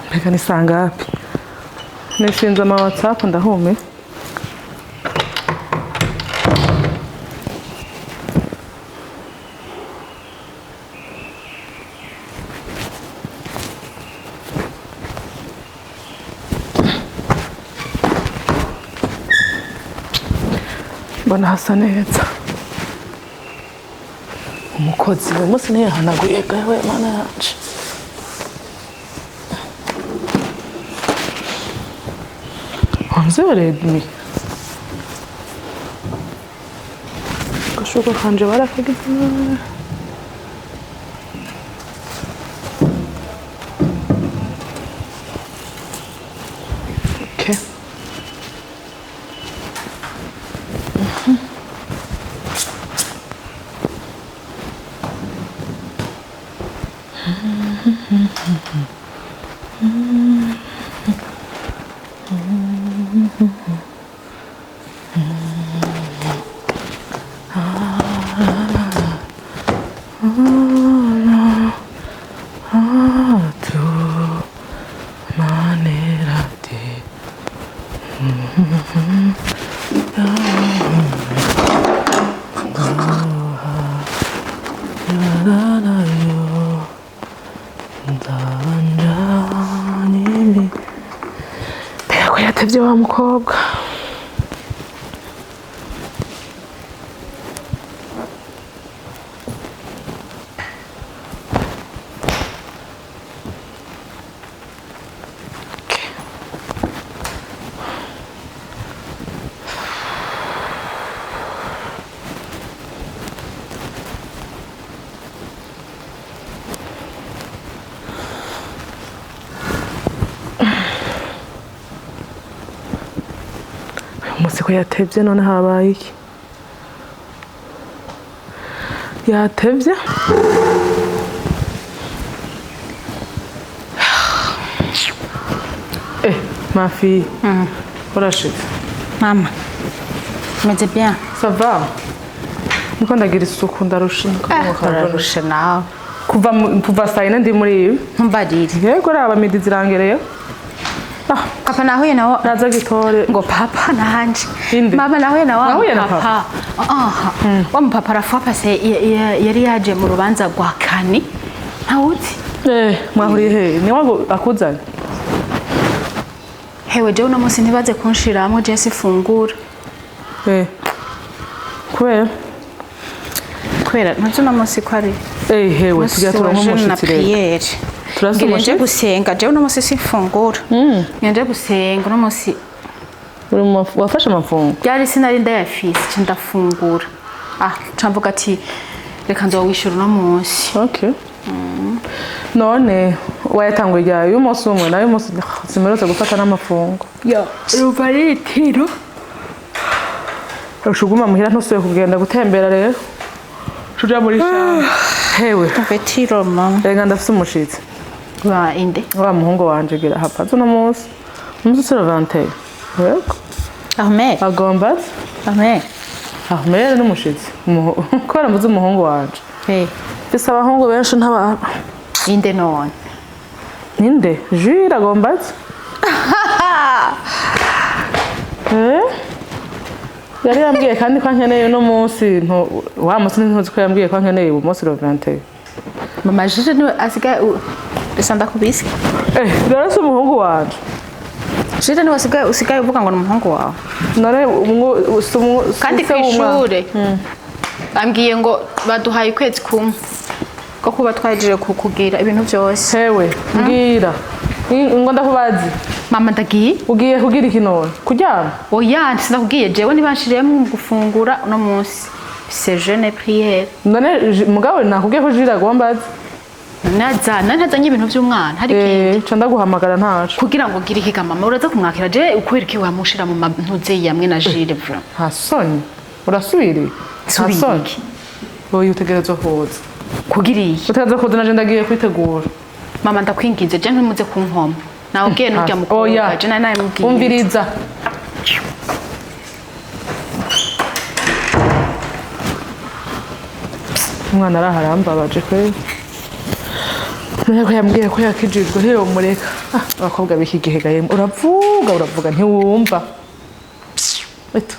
Mbega ni saa ngapi? Nishinze ama WhatsApp ndahumiwe. Mbona hasa neza. Umukozi uyu munsi ntiyahanaguye gawe mana yanje. 11h30. Agashuka kanje barakagize. Okay. Mbega ko yatevye wa mukobwa. Okay. Uyu munsi ko yatevye none habaye iki? Yatevye? Eh, ma fille. Urashitse. Mama, meze bien. Ça va? Niko ndagira isuku ndarusha. Urarusha nawe. Kuva saa yine ndi muri ibi. Ntumbarire. Yego raba midi zirangereye. Ah, Papa nahuye na wa naza gitore. ngo papa nanje. Inde? Mama nahuye na wa Wahuye na papa. Aha. Wa mupapa arafa pase yari yaje mu rubanza rwa Kani. Ntawuzi. Eh, mwahuriye he? Ni wangu akuzanye? Hewe jewe uno munsi ntibaze kunshiramwo je sifungura. Eh. Kubera? Kubera ntuzi uno munsi ko ari Eh, hewe tugira turonke na umushitsi rero. priere. Turase Ngira nje umushitsi? gusenga jewe uno munsi sifungura. Ngira nje gusenga uno munsi Uri mu wafashe amafungo? ryari sinari ndayafise nca ndafungura. Ah, nca mvuga ati reka nzowishura uno munsi. Okay. None wayatanguye ryari? Uyu munsi umwe nayo umunsi simerutse gufata n'amafungo. Yo, ruva ari itiro. Ushuguma muhira ntusuye kugenda gutembera rero. Uja muri shamba. Hewe, Betiro mama. rega ndafise umushitsi. Wa inde. Wa muhungu wanje gira hapfa uno munsi. Umunsi si le 21. Yego. Ahmed. Agomba aze. Ahmed. Ahmed n'umushitsi. Kubera mbuze umuhungu wanje. Hey, Mfise abahungu benshi ntaba inde none. Ninde? Jules agomba aze. Eh? Yari yambwiye kandi ko ankeneye uno munsi wa munsi ntuzi ko yambwiye ko ankeneye uyu munsi le 21. Mama Jije niwe asigaye resa ndakubise. Eh, rero si umuhungu wanje. Jije niwe asigaye usigaye uvuga ngo ni umuhungu wawe. None si Kandi se w'umwana. kw'ishure bambwiye ngo baduhaye ukwezi kumwe ko kuba twahejeje kukugira ibintu byose. Hewe, mbwira. Ngo ndakubazi. Mama ndagiye. Ugiye kugira iki none? Kuryama? Oya, sinakubwiye jewe ntibanshiriyemo mu gufungura uno munsi. C'est jeûne prière. None mugabo nakubwiye ko Jules agomba aze. Naza, ntazanye ibintu by'umwana. Hari ikindi. Eh, ca ndaguhamagara ntaco. Kugira ngo ugire ikiga mama uraza kumwakira je ukwereke iki wamushira mu mantuze yamwe na Jire vraiment. Nta soni. Urasubiriye? Nta Nsubiriye soni. iki? Oya utegerezwa kuza. Kugira iyi. Utegerezwa kuza naje ndagiye kwitegura. Mama ndakwinginze je ntimuze kunkoma. Nawe ubwiye n'urya mukobwa Oya. je nari nabimubwiye. Umviriza. Umwana araha arambabaje kweli. None ko yambwiye ko yakijijwe ntiyomureka. Ah, abakobwa b'iki gihe ga yemwe, uravuga uravuga ntiwumva. Eto.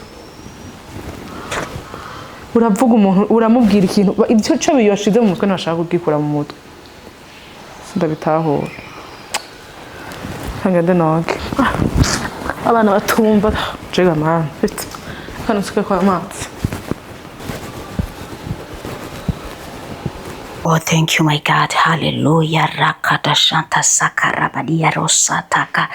Uravuga umuntu uramubwira ikintu icyo cyo biyoshize mu mutwe ntashaka kugikura mu mutwe. Sindabitahura. Kangende noge. Ah, abana batumva. Jega man. Eto. Kano suke kwa amazi. Oh, thank you, my God. Hallelujah. Rakata shanta sakarabadia rosataka.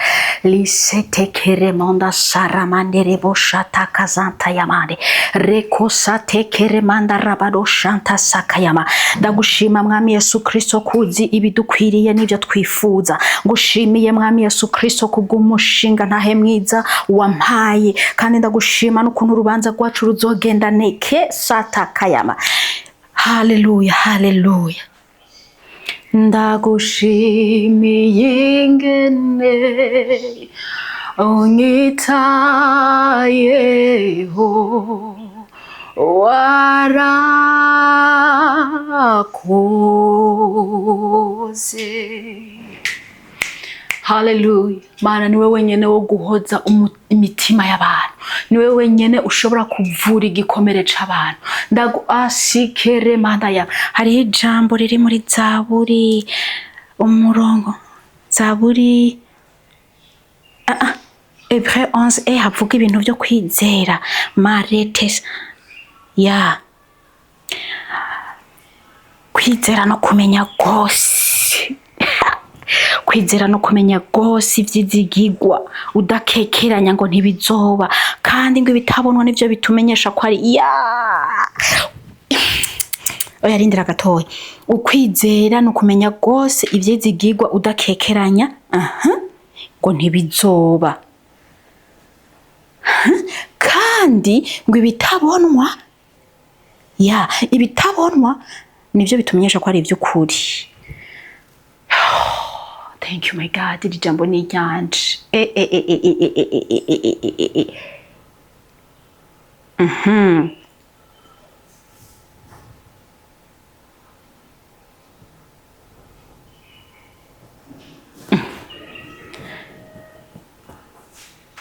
Lisete keremonda saramandere boshataka zanta yamande. Rekosate keremanda rabado shanta sakayama. Ndagushima Mwami Yesu Kristo kuzi ibidukwiriye n'ibyo twifuza. Ngushimiye Mwami Yesu Kristo kubw'umushinga ntahe mwiza wampaye. Kandi ndagushima n'ukuntu urubanza rwacu ruzogenda neke satakayama. Haleluya, haleluya. Ndagushimiye ingene unyitayeho, warakoze. Haleluya. Mana, niwe wenyene wo guhoza imitima y'abantu, niwe wenyene ushobora kuvura igikomere c'abantu. Ndagu asikere manda ya hariho ijambo riri muri Zaburi, umurongo Zaburi Hébreux 11 e havuga ibintu byo kwizera maretes ya kwizera no kumenya rwose, kwizera no kumenya rwose ivyizigigwa udakekeranya ngo ntibizoba, kandi ngo ibitabonwa nivyo bitumenyesha ko ari ya. Oya, rindira gatoya. Ukwizera ni ukumenya rwose ivyizigigwa udakekeranya, aha, ngo ntibizoba. Kandi ngo ibitabonwa ya ibitabonwa nivyo bitumenyesha ko ari ivy'ukuri. Thank you, my God. Iri jambo ni iryanje. E, e, e, e, e, e, e, e, e, e, e, e, e. Mhm.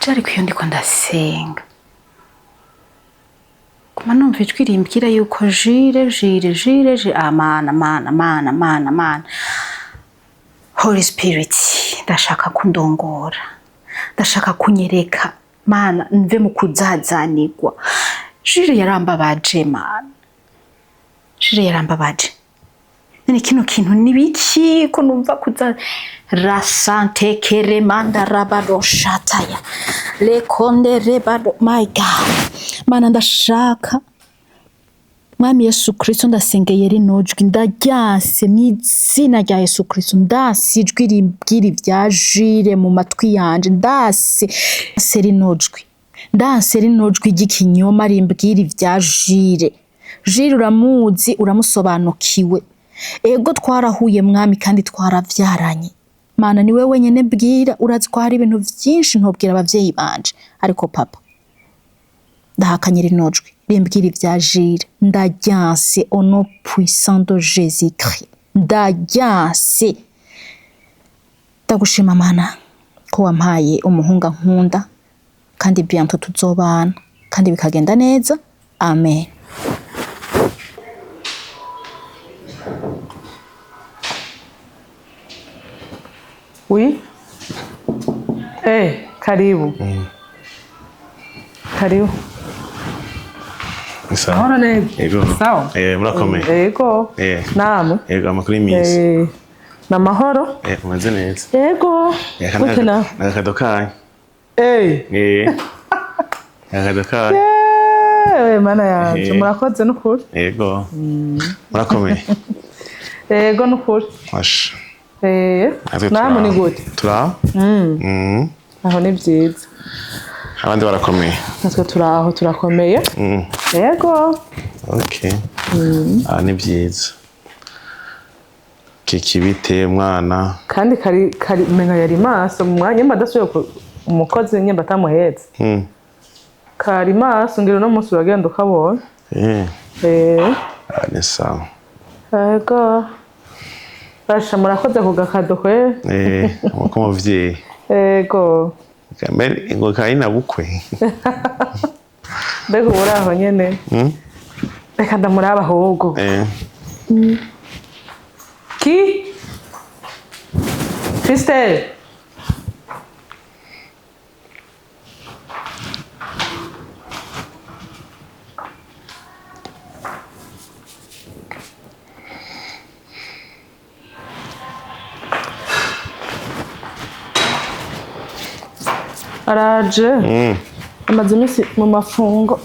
Ariko iyo ndiko ndasenga, kuma numva ijwi rimbwira yuko jire jire jire jire. Amana, mana, mana, mana, mana, Holy Spirit, ndashaka kundongora, ndashaka kunyereka, mana, mve mu kuzazanirwa. Jire yarambabaje, mana, jire yarambabaje. None kino kintu nibiki ko numva kuza rasante keremanda rabado shataya lekonde rebado? My God, mana, ndashaka Mwami Yesu Kristo, ndasengeye rino jwi, ndaryanse mw'izina rya Yesu Kristo. Ndase ijwi rimbwira ibya Jire mu matwi yanje. Ndase ndase rino jwi, ndase rino jwi ry'ikinyoma rimbwira ibya Jire. Jire uramuzi, uramusobanukiwe. Ego, twarahuye Mwami, kandi twaravyaranye. Mana, niwe wenyene bwira. Urazi ko hari ibintu vyinshi ntobwira abavyeyi banje, ariko papa, ndahakanye rino jwi rimbwira ibya Jire, ndaryanse au nom puissant de Jésus Christ, ndaryanse. Ndagushima Mana ko wampaye umuhungu nkunda, kandi bientôt tuzobana kandi bikagenda neza. Amen. Oui. Eh, karibu. Karibu. Sawa. Mahoro neza. Yego. Sawa. Murakomeye. Yego. Namwe. Yego, amakuru y'iminsi. Na mahoro. Umeze neza. Yego. Aka Gute nawe? ni akado kanyu. Eh. Akado kanyu. Mana yanje, murakoze n'ukuri. Yego. Murakomeye. Yego, n'ukuri. Asha. Natwe Namwe ni turaho. gute? Turaho. Aho ni byiza. Abandi barakomeye. Natwe turaho, turakomeye. Yego. Okay. Ah, ni byiza. Kikibite mwana. Kandi kari kari umenga yari maso mu mwanya nyemba adasubiye umukozi nyemba atamuhetse. Kari maso, ngira uno munsi uragenda ukabona. Ah, ni sawa. Yego. Basha, murakoze ku gakado kwe. Amako muvyeyi. Ego. Mbere ngo kari na bukwe. Mbega ubu uri aho nyene? Reka ndamuraba ahubwo. Ki Christelle. Araje. Amaze iminsi mu mafungo.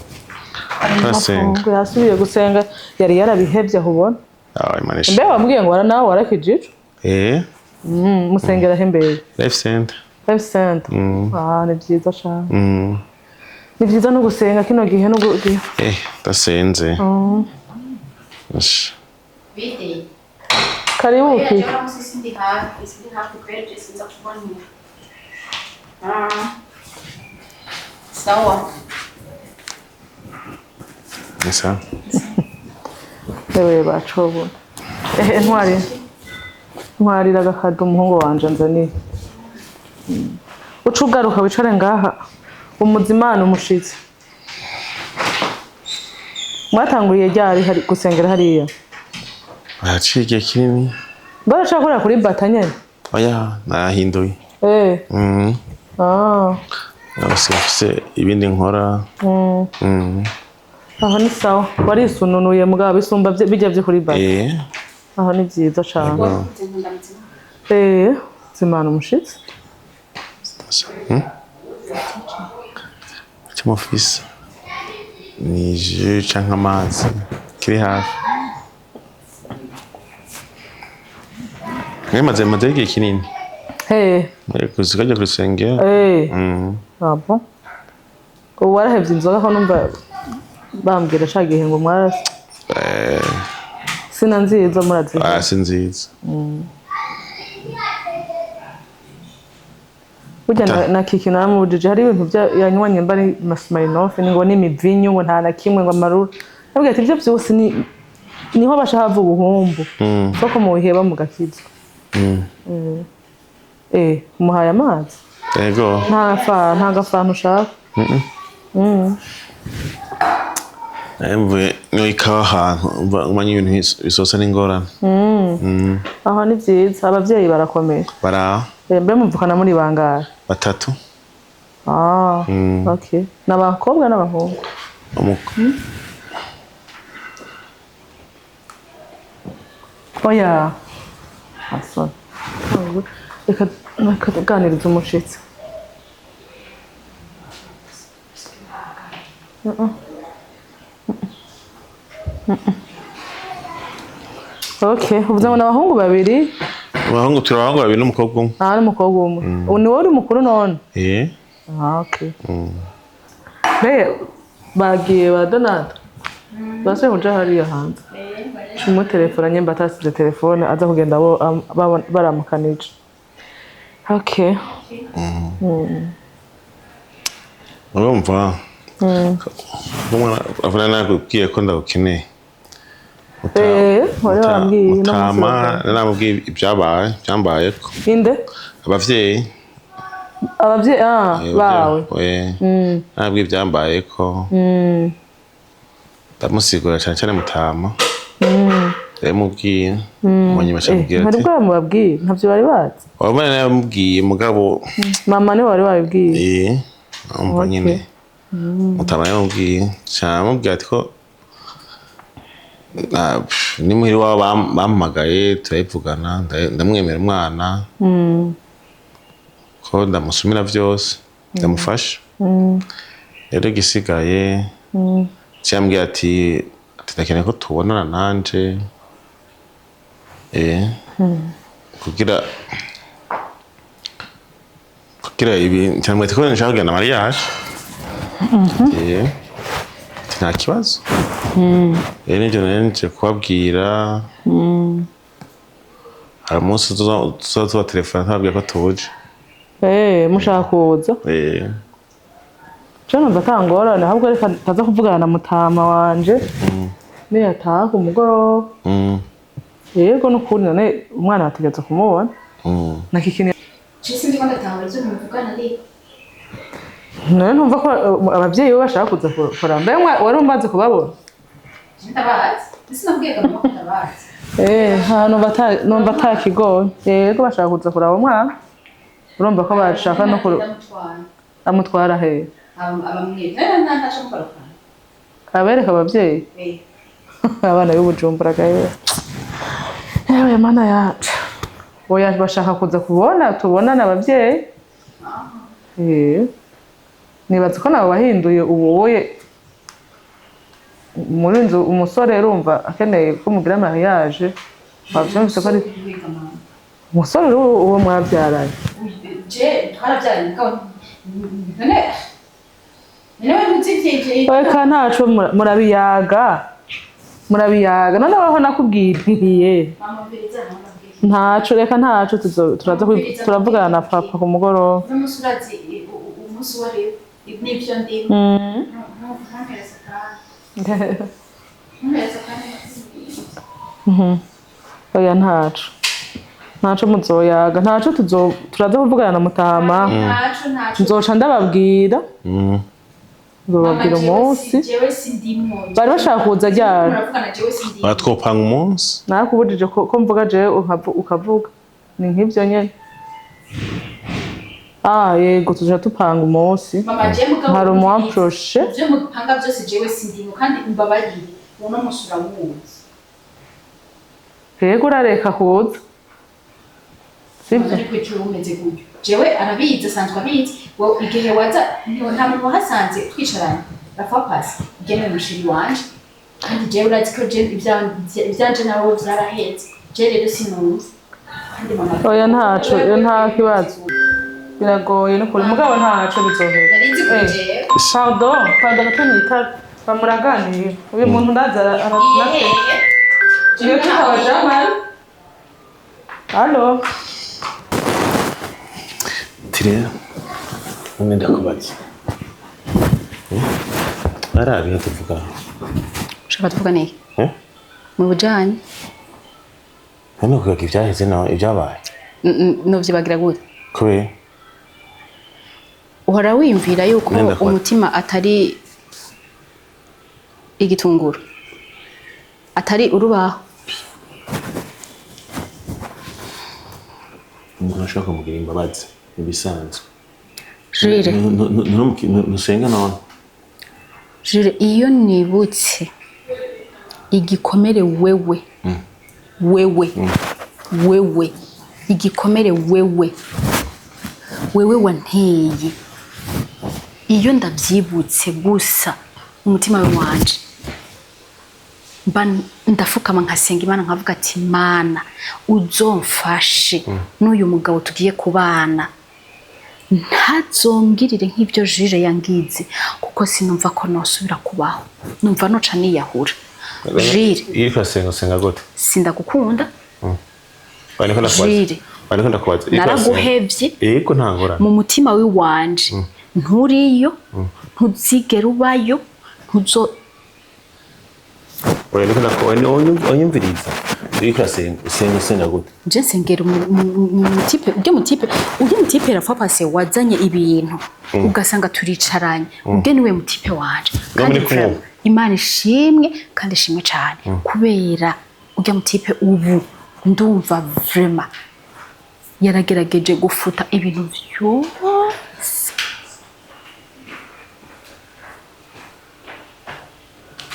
Ari mu Arasenga. mafungo, yasubiye gusenga, yari yarabihevye aho ubona. Ah, Imana ishimwe. Mbe wambwiye ngo nawe warakijijwe? Eh, Musengera he mbere? Life Center. Life Center. Ah, ni byiza cane. Ni byiza no gusenga kino gihe no gihe. Ndasenze. Ash. Bide. Karibu ki. Sindi hafi, sindi hafi kweli je sinza kubona. Ah. Sawa. Ni sawa. Ewe bacobona. Ntwari. Ntwarira agakado umuhungu wanje nzaniye. Uca ugaruka wicare ngaha. Umuzimana umushitsi. Mwatanguriye ryari hari gusengera hariya? Haciye igihe kinini. Baracakorera kuri bata nyene. Oya, nahinduye. Ah. Nasigaye mfise ibindi nkora. Aho ni sawa. Warisununuye mugabo bisumba bijya vyo kuri bata. Aho ni vyiza cane. Zimana umushitsi. Icyo mufise ni jus canke amazi kiri hafi. Mwemaze maze igihe kinini. Kujya ku rusengero. Ah bon? Ubu warahevye inzoga ko numva bambwira ca gihe ngo mwarase. Sina nziza muraziha. Ah, si nziza. Burya na Kiki naramubujije hari ibintu yanywanye mba ari Smirnoff ngo n'imivinyu ngo nta na kimwe ngo amarura. Nabwiye ati ivyo vyose ni niho basha hava ubuhumbu. Soko muheba mugakizwa. Umuhaye amazi. Yego. Nta gafanta ushaka. Mvuye niyo ikawa ahantu umanye ibintu bisosa n'ingorane. Aho ni vyiza, abavyeyi barakomeye. Bara Mbe muvukana muri bangahe? Batatu. Ah, okay. N'abakobwa n'abahungu? Oya. Asoni. Reka tuganirize umushitsi. Okay, uvuze ngo n'abahungu babiri? Abahungu turi abahungu babiri n'umukobwa umwe. Ah, n'umukobwa umwe. Ubu ni wowe uri mukuru none? Ah, okay. Mbe bagiye ba Donald? Basubiye kuja hariya hanze. Cumutelefona nyemba atasize telefone aza kugenda bo baramukanije. Okay. Urumva? Umwana avuna nakubwiye ko ndagukeneye. Wari wambwiye no Mutama namubwiye ibyabaye, byambayeko. Inde? Abavyeyi. Abavyeyi bawe. Nabwiye ibyambayeko. Ndamusigura cyane cyane Mutama. Ndamubwiye. Munyuma acamubwira ati. Ntari bwamubabwiye, ntavyo bari bazi. Wabona namubwiye mugabo. Mama niwe wari wabibwiye. Umva nyine. Mutama yamubwiye, cyamubwiye ati ko ni muhira iwabo bampamagaye turabivugana, ndamwemera umwana. Ko ndamusumira vyose, ndamufasha. Rero igisigaye cyambwiye ati ndakeneye ko tubonana nanje. Kugira ibi cyambwiye ati ko nshaka kugenda mariage. Nta kibazo. Rero nivyo nari nje kubabwira. Hari umunsi tuzoza tubatelefona tubabwira ko tuje. Mushaka kuza? Je numva ata ngorane, ahubwo reka ntaza kuvugana na Mutama wanje. Niyataha ku mugoroba. Yego nukuri, none umwana bategereza kumubona. Nakikini. Je sinzi ko ndatahura ivyo muvugana ariko. None ntumva ko abavyeyi be bashaka kuza kuraba? Mbe wari umaze kubabona? Ndabazi. Sinakubwiye ngo mama ko ndabazi. Eh, ha, numva atakigoye. Yego, bashaka kuza kuraba umwana. Urumva ko bashaka no kuru Ndamutwara. Amutwara hehe? Abamwe. Ntaco mukorokana. Abereka abavyeyi? Eh. Abana b'Ubujumbura gahe! Ewe Mana yacu! Oya, bashaka kuza kubona, tubonane abavyeyi. Eh, nibaza ko nabo wahinduye ubu woye muri nzu umusore urumva akeneye ko mugira mariage, wavyumvise ko ari Wiga mama. umusore uwo mwavyaranye. Je twarabyaranye mugabo none we ntuzi ivyo? Reka, ntaco, murabiyaga, murabiyaga. None waho nakubwiriye. Mama, mviriza, mama, mbwira. Ntaco, reka, ntaco, turaza turavugana na papa ku mugoroba. Uno munsi urazi umunsi wari n'ivyo ndimo. Ntumpereze akanya, ntumpereze akanya. Oya, ntaco, ntaco, muzoyaga, ntaco, turaza kuvugana na mutama. Ntaco, ntaco. Nzoca ndababwira, nzobabwira umunsi. Jewe sindimwo. Bari bashaka kuza ryari? Muravugana, jewe sindimwo. Batwopanga umunsi. Narakubujije ko mvuga jewe, ukavuga ni nk'ivyo nyene. Ah, yego, tuja tupanga umunsi. Mama, je mugabo Hari umu proche. Ivyo mupanga byose jewe sindimwo, kandi umbabarire, uno munsi urawuzi. Yego, urareka kuza, sibyo? Ariko icyo umeze gutyo, jewe arabizi, asanzwe abizi. Wowe igihe waza nta muntu wahasanze twicaranye rafa pasi igenewe mushiri wanje, kandi jewe urazi ko je ivyanje nawe vyarahetse. Je rero sinumva kandi mama. Oya, ntaco, oya, nta kibazo, biragoye nukuri, mugabo ntaco, bizohera. Nari nzi ko Eh, jewe Pardon, pardon, gato nitaba, bamuraganira. Uyu muntu ndaza Iyehe? Tugiye kwitaba Jamal. Allo? Ati rero none ndakubaza, ari ibintu tuvuga. Ushaka tuvugane iki? Eh? Mu bujanye None kugaga ivyaheze nawe ibyabaye. Novyibagira gute? Kubera Uhora wiyumvira yuko Nenda kwa- umutima atari igitunguru, atari urubaho. Umuntu ashobora kumugira imbabazi ibisanzwe. Jire. Ntusenga none? Jire, iyo nibutse igikomere wewe igikomere wewe wanteye, iyo ndabyibutse gusa, umutima wanje mba ndafukama nkasenga Imana, nkavuga ati: "Mana, uzomfashe n'uyu mugabo tugiye kubana ntazongirire nk'ibyo Jire yangize, kuko sinumva ko nosubira kubaho, numva noca niyahura." Jire. Iyo uriko urasenga, usenga gute? Sindagukunda. Bariko ndakubaza. Jire. Bariko ndakubaza. Iyo uriko urasenga- Naraguhevye. Yego, nta ngorane. Mu mutima w'iwanje nturiyo, ntuzigera ubayo, ntuzo Oya, niko ndakubaza, unyumviriza. Iyo uriko urasenga, usenga gute? Nje nsengera umutipe ujya mutipe rafa pase wazanye ibintu ugasanga turicaranye, ubwe niwe mutipe wanje. No muri Kandi kumwe. vraiment, Imana ishimwe, kandi ishimwe cyane, kubera ujya mutipe ubu ndumva vraiment yaragerageje gufuta ibintu byose.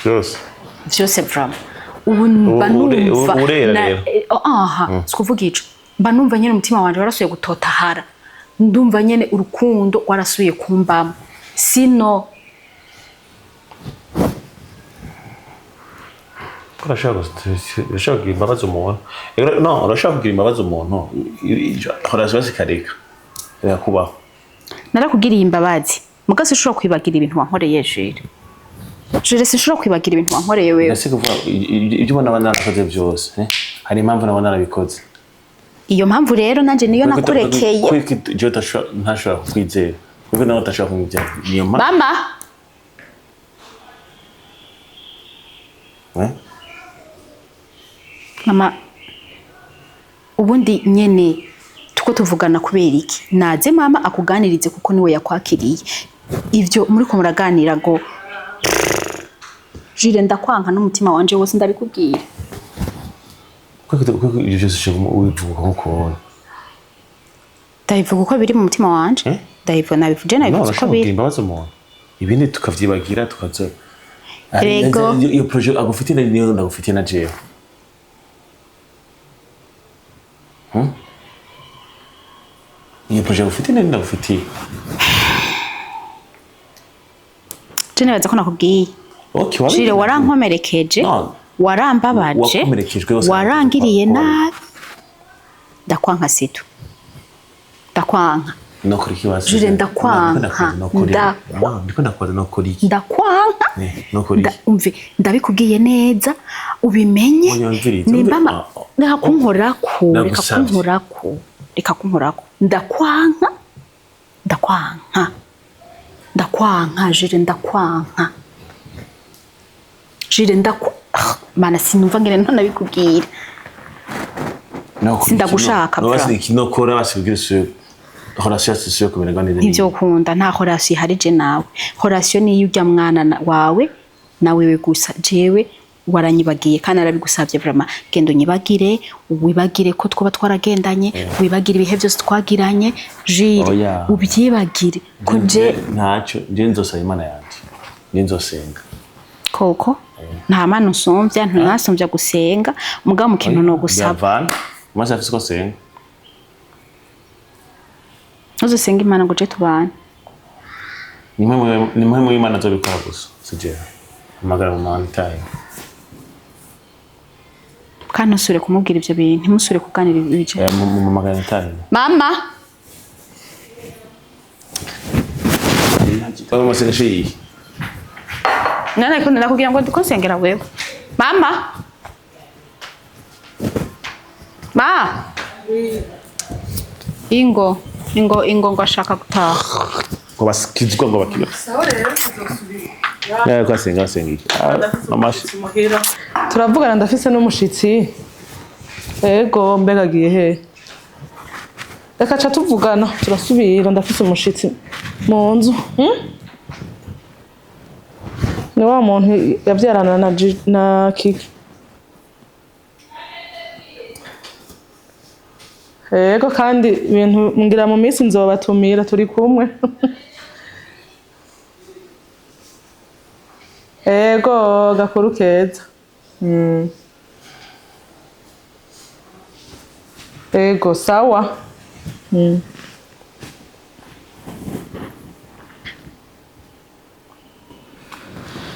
Byose. Vyose vraiment, ubu mba numva Urera rero. Oh, aha, sikuvuga ico, mba numva nyene umutima wanje warasubiye gutotahara, ndumva nyene urukundo rwarasubiye kumbamo, sino Urashaka kugira imbabazi umuntu. No, urashaka kugira imbabazi umuntu. Hora zikareka. Birakubaho. Narakugiriye imbabazi, muga sinshobora kwibagira ibintu wankoreye, Jire. Jire, sinshobora kwibagira ibintu wankoreye wewe. Nase kuvuga ibyo ubona aba narakoze byose, eh? Hari impamvu naba narabikoze. Iyo mpamvu rero nanje niyo nakurekeye. Kuko jewe ntashobora kukwizera. Kuko nawe utashobora kumwizera. Niyo mpamvu. Mama. Eh? Mama. Ubundi nyene tuko tuvugana kubera iki? Naze mama akuganirize kuko niwe yakwakiriye. Ivyo muriko muraganira ngo Jire, ndakwanka n'umutima wanje wose, ndabikubwira. Kuko ibyo byose ushobora ubivuga nk'ukuntu. Ndabivuga uko biri mu mutima wanje. Eh? Ndabivuga, nabivuje, No, nabivuze uko urashobora biri. kugira imbabazi umuntu, ibindi tukavyibagira, tukaza. Rego. Iyo projet agufitiye niyo ndagufitiye na jewe. Iyo projet agufitiye niyo ndagufitiye. Je nibaza ko nakubwiye. Okay, wabi- Jire, warankomerekeje. No. Warambabaje. Wakomerekejwe wose. Warangiriye nabi. Ndakwanka situ. Ndakwanka. Nokora ikibazo. Jure, ndakwanka. Ndiko ndakwaza, nokora iki? Ndakwanka. Nokora iki? Umve, ndabikubwiye neza ubimenye. Oya, umviriza, Nimba umve- Ah, ah. reka kunkorako, reka Ndagusavye. kunkorako, reka kunkorako. Ndakwanka, ndakwanka, ndakwanka Jire, ndakwanka Jire, ndakwa. Ah, mana, sinumva ngene ntanabikubwira. Nokora iki? Sindagushaka, No, bra. basi iki nokora, basi kugira usubire relation yacu isubire kumererwa neza. Ntivyo ukunda, nta relation ihari je nawe. Relation niyo urya mwana wawe na wewe gusa. Jewe waranyibagiye kandi arabigusavye, vraiment. Genda unyibagire, wibagire ko twoba twaragendanye, wibagire ibihe byose twagiranye Jire. Oya. Ubyibagire ko je Ntacyo, je nzosaba Imana yanje, je nzosenga. Koko nta mana usumvya, ntunasumbya gusenga, mugabo mu kintu no gusaba. Byavana maze afise uko asenga. Ntuzosenga Imana ngo je tubane. Ni mwe mu Imana azobikora gusa, si jewe. Hamagara mu mana itaye. Kandi ntusubire kumubwira ivyo bintu, ntimusubire kuganira ibyo. Mu magana itaye. Mama. Todo amasengesho yihe? None ko ndakubwira ngo ndiko nsengera wewe. Mama. Ma. Ingo, ingo, ingo, ngo ashaka gutaha. Ngo basikizwa, ngo bakira. Sawa rero, tuzosubira. Ko asenga, asenga iki? Ah, amashi. Turavugana, ndafise n'umushitsi. Ego, mbega agiye he? Reka ca tuvugana, turasubira, ndafise umushitsi mu nzu. Ni wa muntu yavyarana na na Kiki. Ego, kandi ibintu ngira mu minsi nzobatumira turi kumwe. Ego, gakuru keza. Ego, sawa.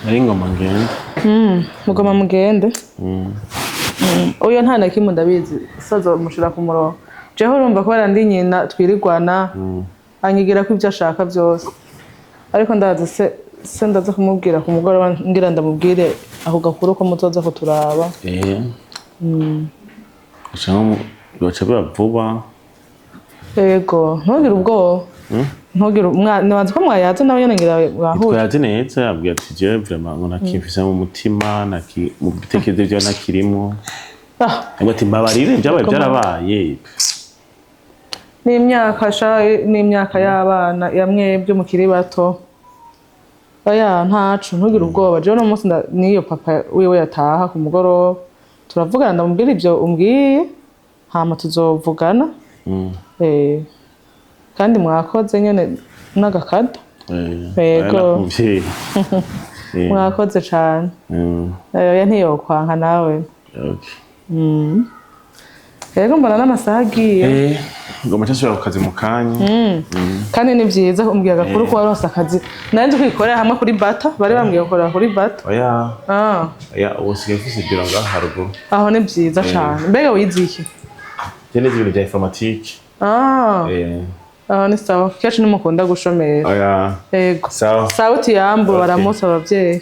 Ari ngoma ngende. Mugoma mugende. Oya, nta na kimwe, ndabizi. Sazo mushira ku murongo. Jeho urumva kubera ndi nyina twirirwana, anyigira ko ibyo ashaka byose. Ariko ndazi se ndaza kumubwira ku mugoroba, ngira ndamubwire ako gakuru ko muzoza kuturaba. Baca biba vuba. Ego, ntugire ubwoba. Ntugire nibaza ko mwayaze nawe nyene ngira mwahuye. Twayaze neza, yabwiye ati jewe vraiment ngo nakimfise mu mutima, naki mu bitekerezo byawe nakirimo. Ah, Ngo ati mbabarire, byabaye byarabaye. N'imyaka sha, n'imyaka y'abana ya mwebwe mukiri bato. Oya, ntaco, ntugire ubwoba. Jewe uno munsi niyo papa wiwe yataha ku mugoroba, turavugana, ndamubwira ivyo umbwiye, hama tuzovugana. Kandi mwakoze nyene n'agakado. Yego. Umuvyeyi. Mwakoze cane. Oya, ntiyokwanka nawe. Okay. Yego, mbona n'amasaha agiye. Ngoma cyasubira ku kazi mu kanya. Kandi ni vyiza umbwiye agakuru ko waronse akazi. Nari nzi kwikorera hamwe kuri Bata, bari bambwiye gukorera kuri Bata. Oya. Ah. Oya, ubu nsigaye mfise ibiro ngaha haruguru. Aho ni vyiza cane. Mbega wize iki? Je nize ibintu bya informatique. Ah, aho ni sawa. Kenshi nimukunda gushomera. Oya. Yego. Sawa. Sauti yambu. Okay. Baramusa abavyeyi.